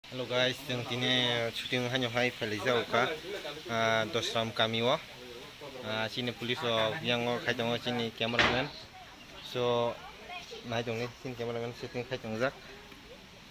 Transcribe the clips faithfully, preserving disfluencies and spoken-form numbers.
Hello guys, chwng tini shooting haino hai phailaijak kha, ah, Dosram kami o. Ah, chini police rok yang o khai tongo chini cameraman. So, nai tongni chini cameraman shooting khai tongjak.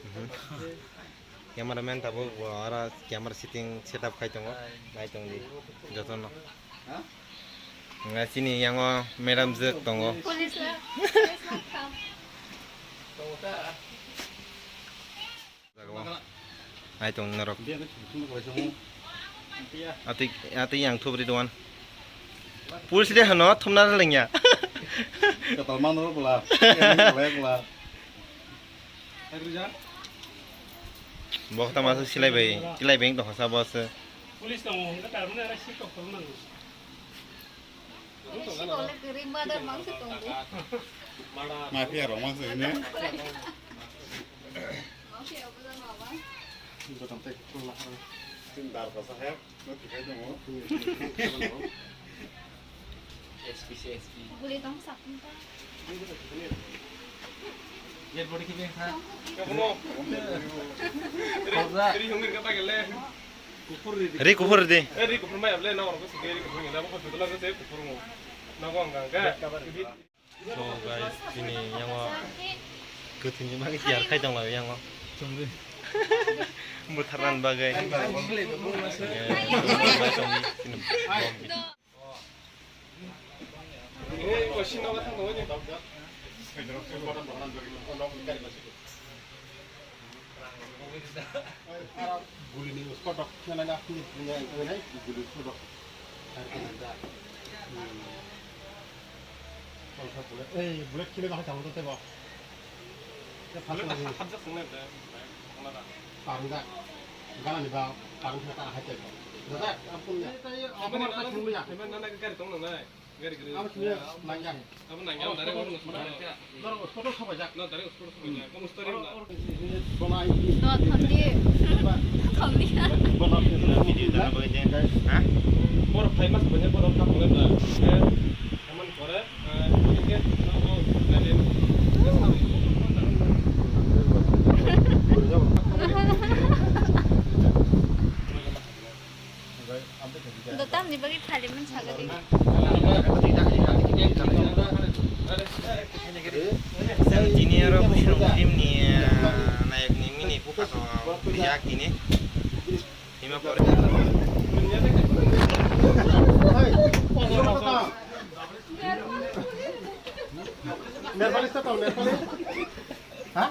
Mhm. Cameraman tabuk bo aro camera shooting setup khai tongo. Nai tongdi jotono. Nga chini yang o madam jwk tongo. Police la, police la kam. Hai tong norok. Atwi, atwi yang thubri doan. Police de hano thumna lengya. Katal mano bla. Bla bla. Bokta masa silai bai, silai bai to hosa bos. Police tong hwnka tarmani ara sikok tong nang. Mafia rok mangsa ini. Tin dar kasa hai, no tikai dong. S P, S P. Dead body khe beng kha. Ri kuphur di. Eh, ri kuphur mai able na orko sige ri kuphur ngila ko hospital ko se kuphur mo. Na ko ang ga. So guys, tini yango kwthwini bagwi tiyar khai tong laio yango. Chungwi. Butharnani bagwi. Eh, tini. Gulini usko dok khe nai na, gulini usko dok. Bullet, ei, bullet kilo bahai tamo to tebo. Bullet hapjak sung nai, parung da. Gana ni ba, parung khe ta hai tebo. Dada, ampun ya. Ampun ya. Gari, gari. Abo nangya, direct oro no suru. No, direct oro suru. Kamu story na. No, thangdi. Thangdi. Video dana bagwi de. Ha? Boro famous banya boro ka pole da. Eh, kaman kore, eh, ticket, no, no, no. Tamni bagwi phailaimani saga di. Chwng tini oro Busurung film ni, ah, nayok ni mini bupha tong rijak tini. Hima pore. Nepali style, Nepali. Ha?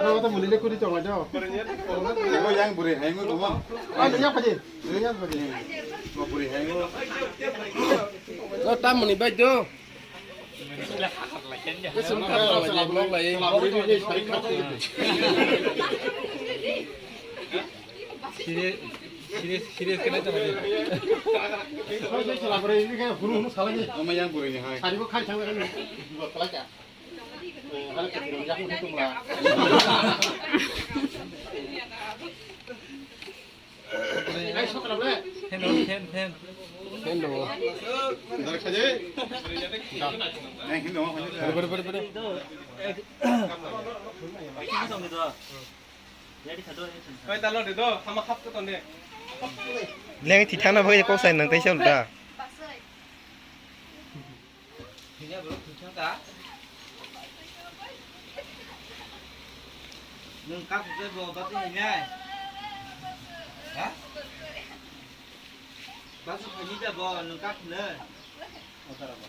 Abo to muli le kuri tong lai do. Abo yang bwrwi hai ngo tongmo. Ah, yang paji. Yang paji. Ngo bwrwi hai ngo. O tam muni bai do. Sini, sini, sini kena tong. Ama yang bwrwi ni hai. Fan, fan, fan. Fan dong. Bere, bere, bere, bere. Leng thithana bagwi kok sai nang teisa ulta. Hini borok thwngthang ta? Nwng kak hwnkhe bo bati hinai? Ha? Bati phaini da bo nwng kak hwnwi? Otara bo.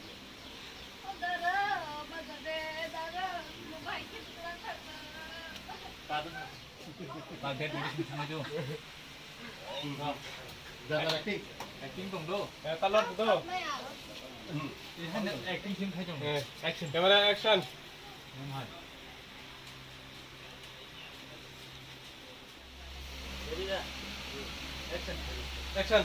Acting tong do. Eh, talor do. Acting sin khai tong. Eh, action. Camera action. Action.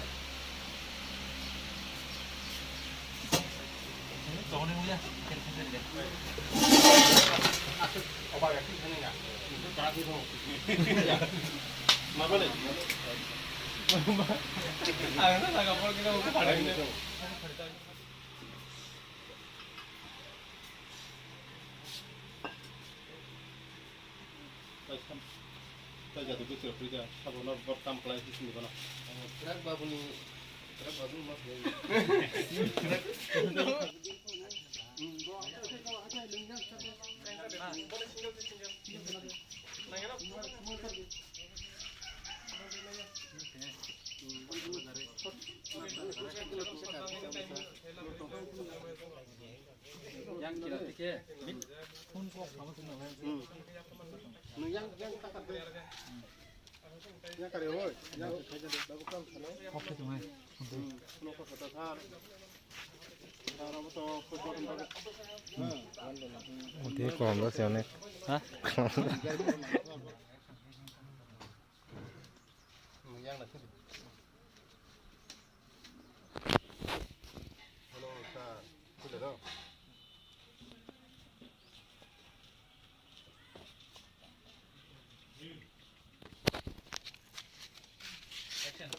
Tei jatwi bwswk rok twi kha, sabo no bot kam khlai sini bono. Kwrak babuni, kwrak babuni ma khlai. Yang kira tike, mit phone kok sama tu nang. Hmm. Nung yang, yang tak ada. Yang kari oi, yang kari oi. Kok tu mai. Hmm. Nung kok kata thar. Thar apa tu kok kok kata. Hmm. Oti kom da se onek. Ha? Nung yang nak tu. Hello, sir. Hello. Action.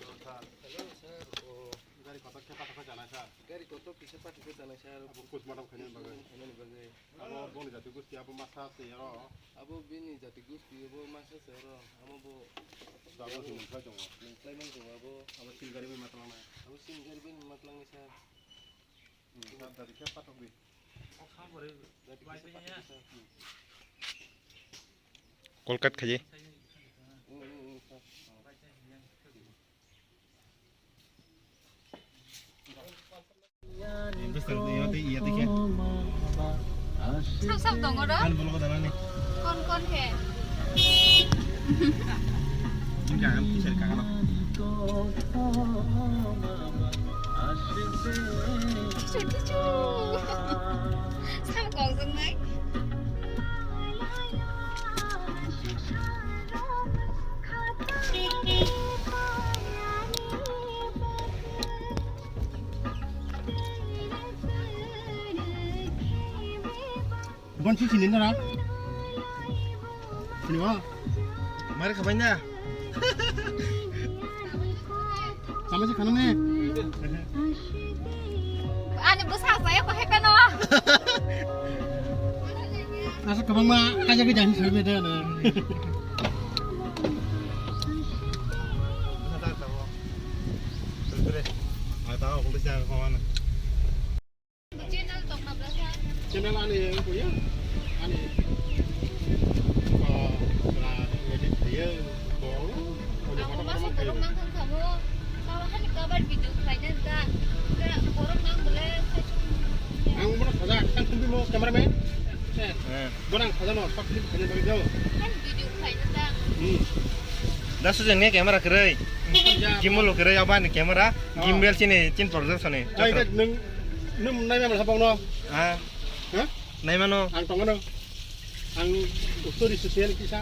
Hello, sir. Hello, sir. Oh. Gari kotor khe pathok khe chanai, sir? Gari kotor kisa pathok khe chanai, sir? Abo postmortem khainani bagwi. Khainani bagwi. Abo boni jati gosti abo masa se aro. Abo bini jati gosti abo masa se aro. Amo bo. Abo se nungkhlai tongo. Nungkhlai man tongo abo. Abo sil gari bai matlangnai. Abo sil gari bai matlangnai, sir. Hmm, sir, jati khe pathok di. Jati khe pathok di, sir. Hmm. Call cut khaji. Hmm, hmm, hmm, sir. Sab sab tongo ro? Kon kon he? Tichu tichu. Sab kok jong nai. Bon si sini nara. Sini wa. Mari khabai na. Sama si khana ne. Ani bwsa saya pakai peno. Asa kabang ma kaja ke jani sabi de na. Channel ani kuya ani ko la edit dia ko. Ang masa turun nang kang kamu. Kawahan kabar video khlaina da. Ga borok nang bole. Ang umur saja kan tumpi mo cameraman. Bonang saja no short clip khlaina bagwi jao. Kan video khlaina da. Hmm. Da sujeng ni camera kwrwi. Gimbal kwrwi, abani camera. Gimbal sini chin production ni. Ai, nung, nung nai ma masa bang no. Ah. Ha? Nai mano. Ang tong no. Ang story social kisa.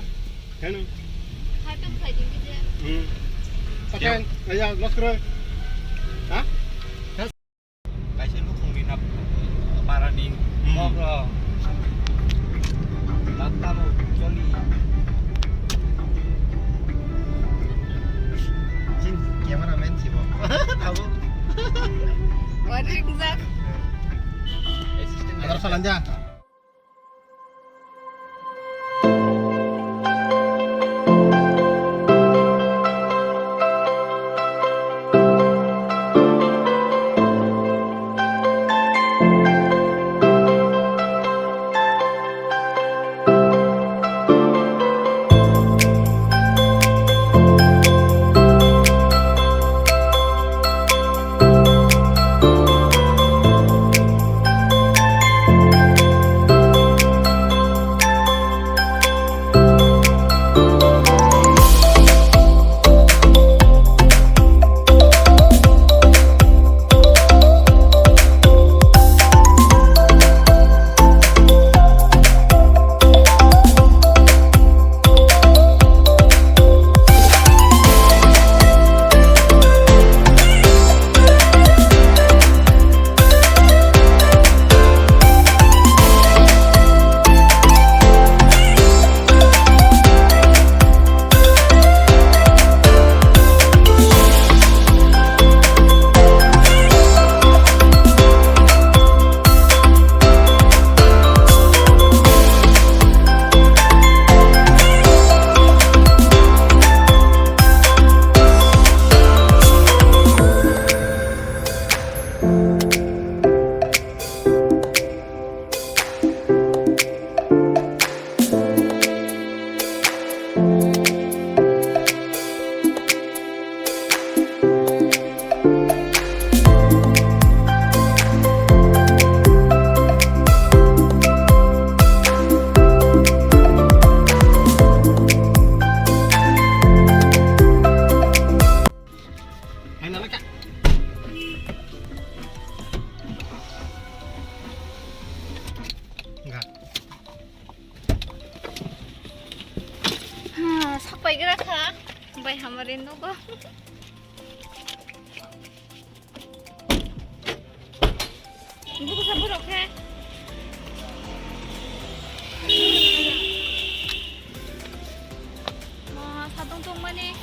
Kan. Hai pem khai ding kisa. Hmm. Pakai, ya, los kwrwi. Ha? Kaisa nukhungni nap-, parani Hmm. Kok rok. Laptamo choli. Jin cameraman sibo. Abo. Waring jak. Assistant. Adar salanja. Sapai gra kha, bai hamari nogo. Buku sabu rok khe. Ma, satong tong mani.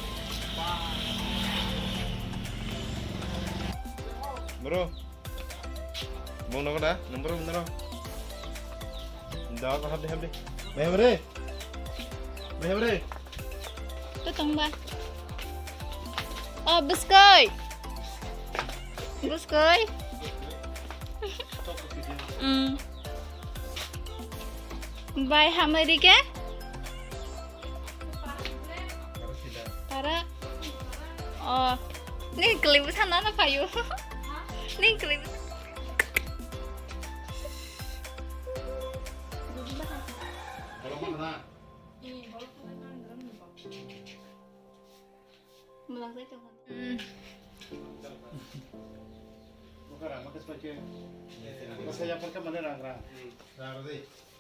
Bro. Bung nogo da, number bung nogo. Da ko habdi habdi. Bai hamari. Bai hamari. To tong ba. Oh, buskoi. Buskoi. Hmm. Bai hamari ke? Tara. Oh. Ni kelibu sana na payu. Ni kelibu.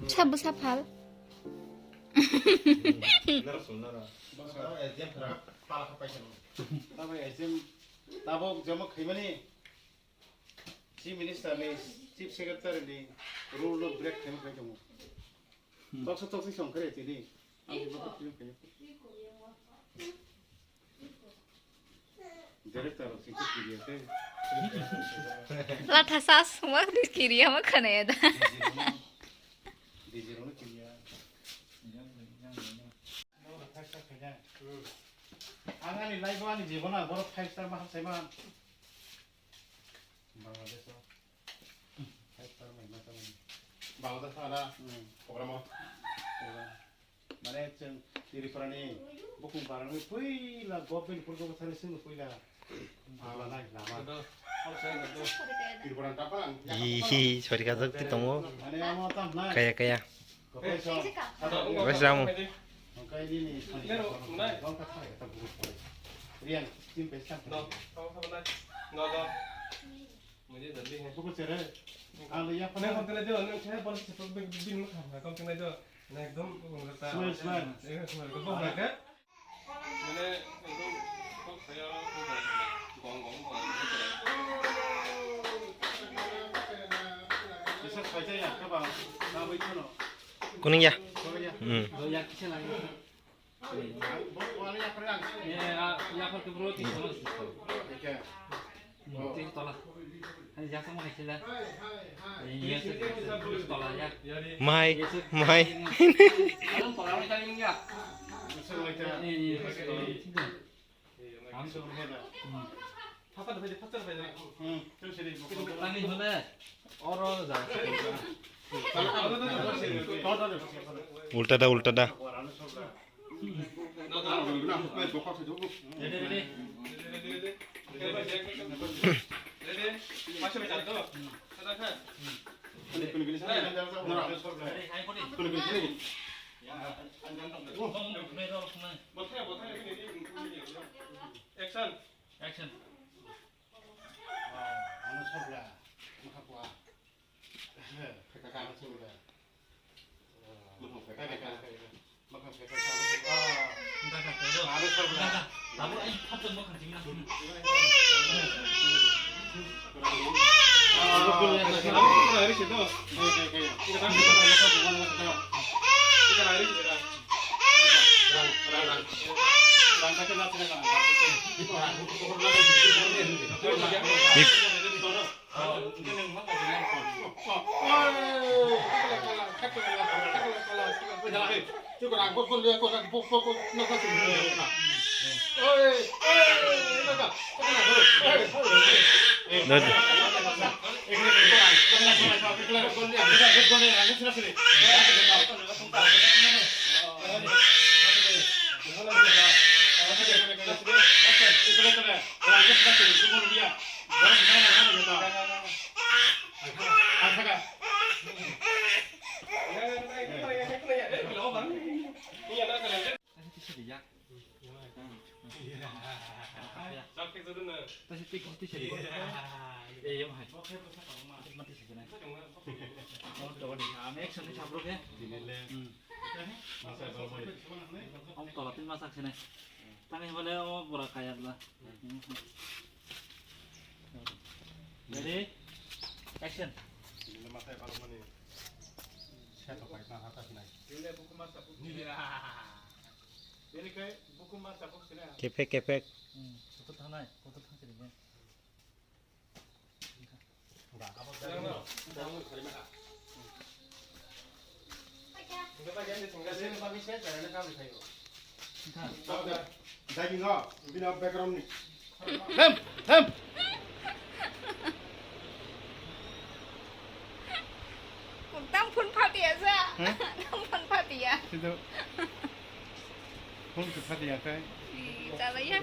Sabu saphal. Tabok jemon khaimani. Chief Minister ni, Chief Secretary ni rule no break khaima khai tongo. Toksa toksi song khe tini. Ang bo khe khaima. Director rok sing khe kiriya khe. Latha sas mo kiriya mo khana ya da. D G rok no kiriya. Ang ani life o ani jibon o borok five star ma hapsai man. Bangladesh o. Five star mai ma tamo. Bangladesh o ana. Hmm. Program o. Program. Mane chwng Tripura ni bukung barang ni puila government purgo thani chwng puila. Bangla nai lama. Tripura tapang. Ihi, sorry ka jak ti tongo. Mane amo tam nai. Kaya, kaya. Wes ramu. Kuning ya? Hmm. Mai, mai. Ulta da, ulta da. Action. Action. Action ni sabro khe. Hmm. Ang tola twi masa khene. Tang himale o bora kaya bla. Ready? Action. Kepek, kepek. Hmm, kutu thangnai, kutu thang sini. Dagi no, bini background ni. Hem, hem. Tang phun phatia sa. Hah? Tang phun phatia. Sido. Phun phatia kai. Ih, chalaiya.